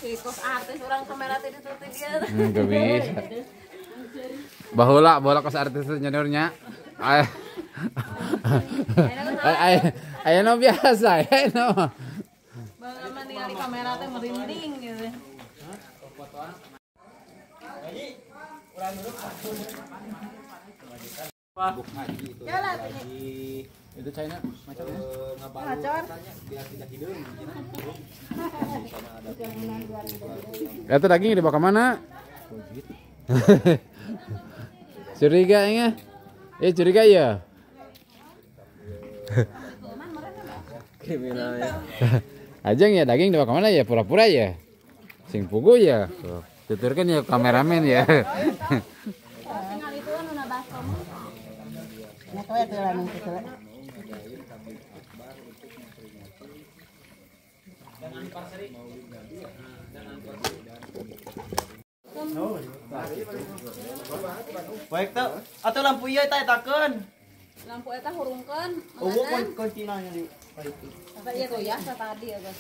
Si kos artis orang kamera teh ditutup dia. Enggak bisa. Baheula bola kos artis nyeurnya. Ayeuna biasa, ayeuna. Baheula mah ningali kamera teh merinding gitu. Itu China macamnya. Ngacor. Itu daging dibawa ke mana? Curiga ya? Curiga ya? Kriminal ya. Ajeng ya daging dibawa ke mana ya? Pura-pura ya? Sing pugu ya? Tuturkan ya kameramen ya. Baik tuh, atau lampu iya eta etakeun. Lampu eta hurungkeun. Eueuh kuncina nya di itu. Tah ieu goyah tadi ya, Bos.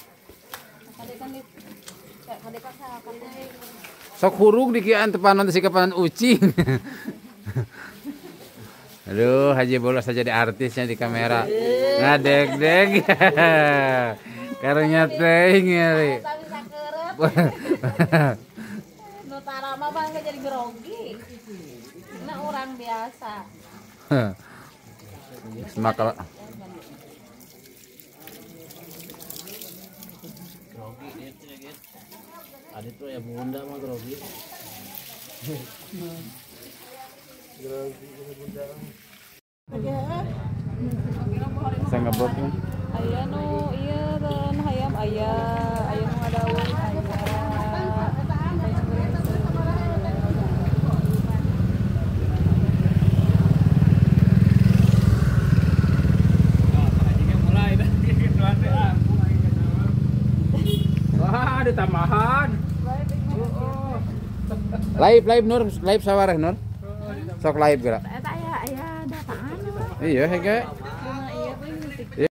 Tadi kan di tadi kan sok hurung dikian tepanan sikapan ucing. Aduh, Haji bolos saja di artisnya di kamera. Ngadeg-deg. Karunya teuing nyeri. Nu tarama mah jadi grogi. Nah orang biasa. Semakal. Grogi itu ya, guys. Ada tuh ya bunda mah grogi. Grogi bunda. Saya ngebloknya. Aya nu ieu teh hayam aya, aya nu ngadaun aya. Wah, ada tambahan. Live live Nur, live sawareh Nur. Sok live geura. Eta aya aya dataan. Iya hege. Iya.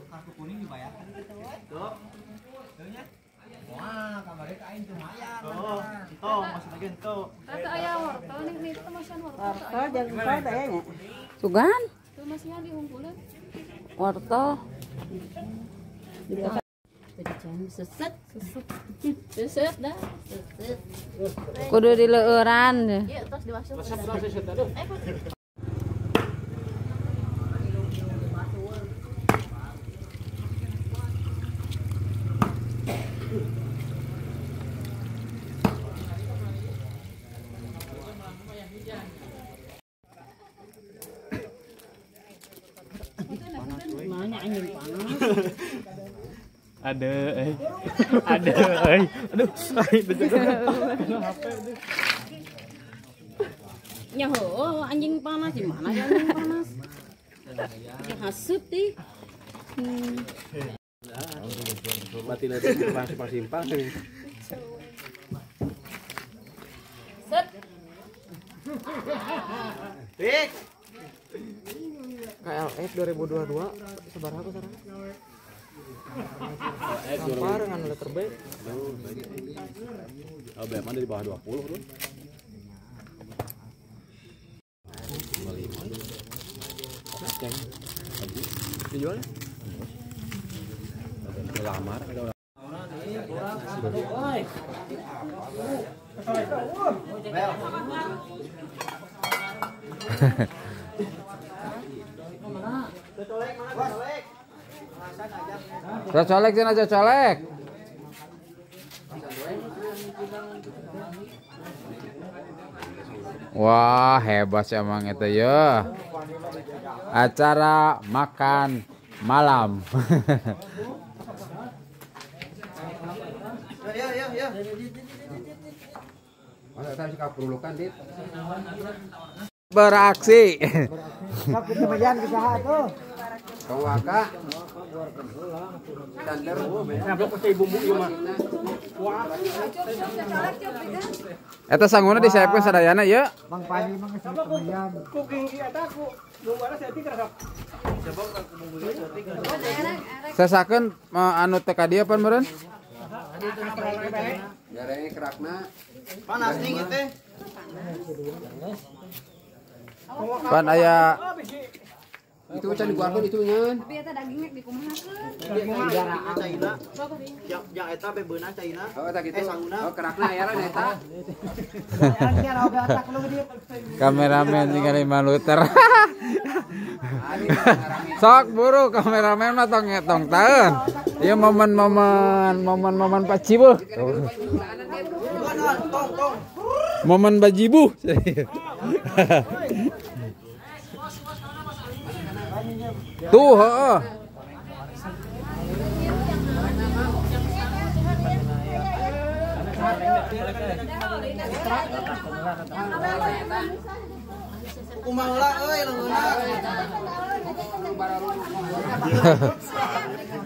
Kartu kuning dibayarkan. Tuh. Wah, kamarnya aing teu mayar. Oh, entong maksud lagi entong. Teh aya wortel nih, nih teh masihan wortel. Wortel jangan wortel teh nya. Sugan? Tuh masihan dihungkulan. Wortel. Seset, seset. Seset dah. Seset. Kudu dileueuran. Ieu tos diwasup. Ada, ada, aduh, ya ho, anjing panas di mana ya anjing panas? Ya hasut deh. Mati lagi simpang simpang. Set. Dik. KLX 2022 sabaraha ku sarana? Sampar dengan letter B. Oh, B mah di bawah 20 tuh. 25. Dijualnya? Lamar. Colek sini aja colek. Wah hebat sih emang itu ya. Acara makan malam. Beraksi. Kawaka. Eta sanguna disiapkeun sadayana ieu. Mang Pani mah geus lumayan. Sesakeun anu teh ka dieu pan meureun? Gareng kerakna. Panas dingin teh. Pan aya itu can diguarkeun itu nyeun. Tapi eta dagingnya dikumahakeun. Caina. Yang eta bebeuna caina. Oh, eta kitu. Oh, kerakna aya eta. Kameramen jeung lima luter. Sok buru kameramen mah tong tong taeun. Ieu momen-momen pacibuh. Momen bajibuh. Tuh, heeh. Kumaha heula euy leungeunna.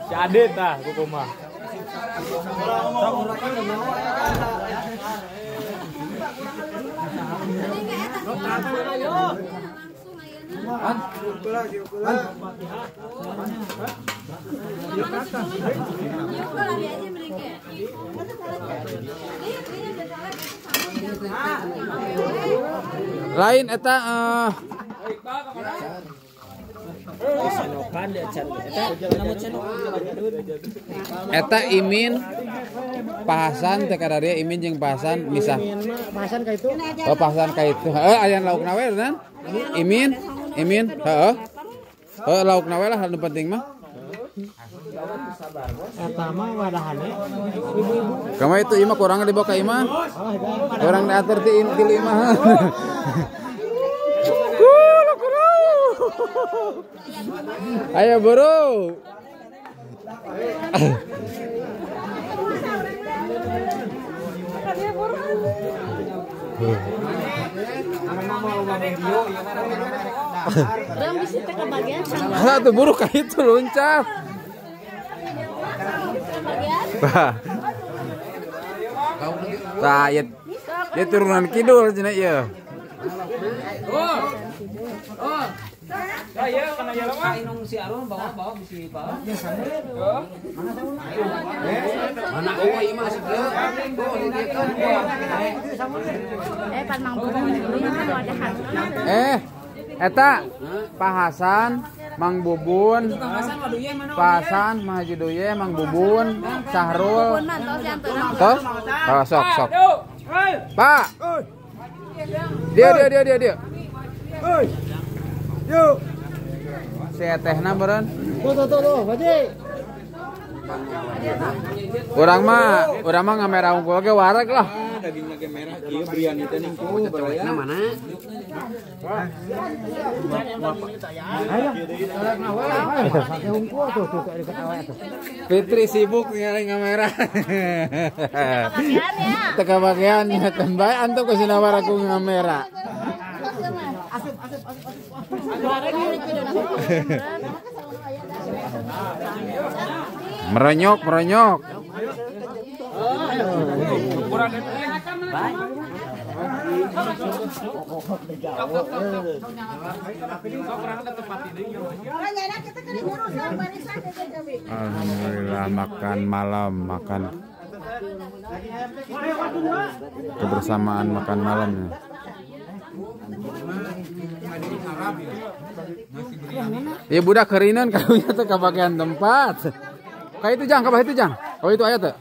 Si Adit tah kumaha. Lain eta eta Imin Pahasan teh kadaria Imin jeung Pahasan misah. Pahasan ka itu. Oh, Pahasan ka itu. Heeh, aya laukna we kan? Imin, Imin, heeh. Heeh, laukna we lah anu penting mah. Eta mah wadahane ibu-ibu. Kama itu imah kurang dibawa ka imah. Kurang diatur ti tilu imah. Ayo buru. Satu buru kayak itu loncat. Tah, ya, dia turunan kidul cenah ieu. Eta Pak Hasan, Mang Bubun, Pak Hasan, Mang Haji Duye, Mang Bubun, Sahrul. Tos? Oh, sok sok. Pak. Dia dia dia dia. Yuk. Si etehna meureun. Tuh tuh tuh, Baji. Urang mah ngamera unggul ge wareg lah. Dagingna ge merah ieu biryani teh ning tuh baraya. Mana? Fitri sibuk ningali ngamera. Teu kabagean nya teh bae antuk ke sinawar aku ngamera. Merenyok, merenyok. Alhamdulillah makan malam, makan kebersamaan makan malamnya. Ya budak kerinan karunya teh kabagian tempat. Kayak itu jang, kabah itu jang. Oh itu aya teh.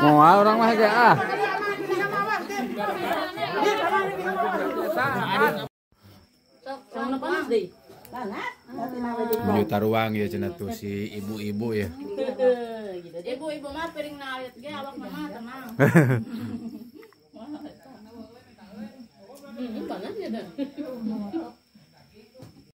Moal orang mah ge ah. Menuju taruang ya cenah tuh si ibu-ibu ya. Ibu-ibu mah piring nawit ge awak mah tenang. Panas ya dan.